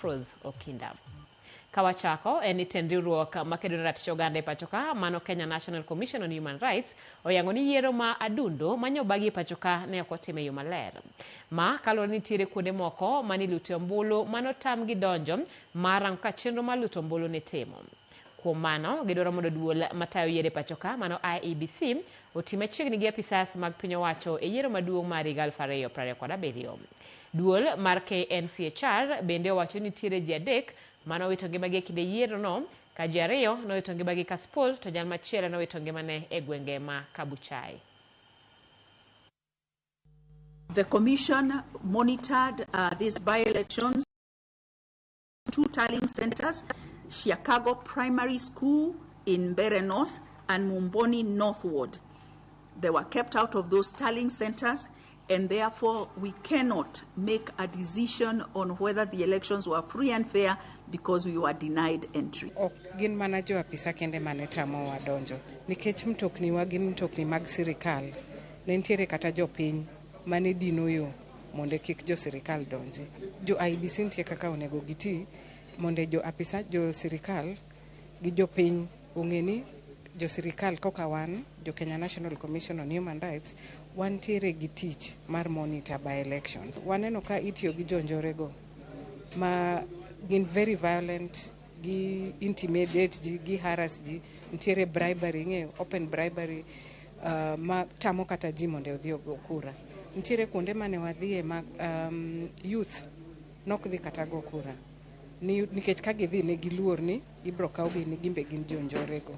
Rose Okinda. Ka wachako en ni tend riwruok makedo ne ratich oganda e pachoka mano Kenya National Commission on Human Rights oyango ni yiero ma adundo manyobagi e pachoka ne ok otim e yo maler. Ma kaluwore ni nitiere kuonde moko mane ilute ombulu manotamgi donjo mar rango ka chenro mar luto ombulu nitimo. Kuom mano, gidwaro mondo duol matayo yiero e pachoka mano IEBC oti machiegni gi apisas mag piny owacho e yiero maduong' mar higa 2027. Duol mar KNCHR bende owacho ni nitiere ji adek mane owito ngimagi e kinde yierono ka ji ariyo nowito ngimagi Kasipul to jal machielo nowito ngimane e gwenge ma Kabuchai. The commission monitored these by-elections, two tallying centers, Chicago Primary School in Mbeere North and Mumboni North Ward. They were kept out of those tallying centers, and therefore we cannot make a decision on whether the elections were free and fair because we were denied entry. Ok gin mana jo apisa kende mane tamowa donjo nikech mtokniwa gin mtokni mag sirikal. Ne nitiere kata jopiny mane dino yo mondo kik jo sirikal donji. Jo IEBC nitie kaka onego giti mondo jo apisa jo sirikal gi jopiny ong'e ni jo sirikal kaka wan jo Kenya National Commission on Human Rights wantiere gi tich mar monitor by elections. Waneno ka itiyo gi jonjorego ma gin very violent, gi intimidate ji, gi harass ji, nitiere bribery, ing'eyo open bribery ma tamo kata ji mondo odhi ogo kura. Nitiere kuonde mane wadhiye ma youth nok dhi kata go kura nikech ka gidhi ne giluor ni ibro kawgi ni gimbe gin jonjorego.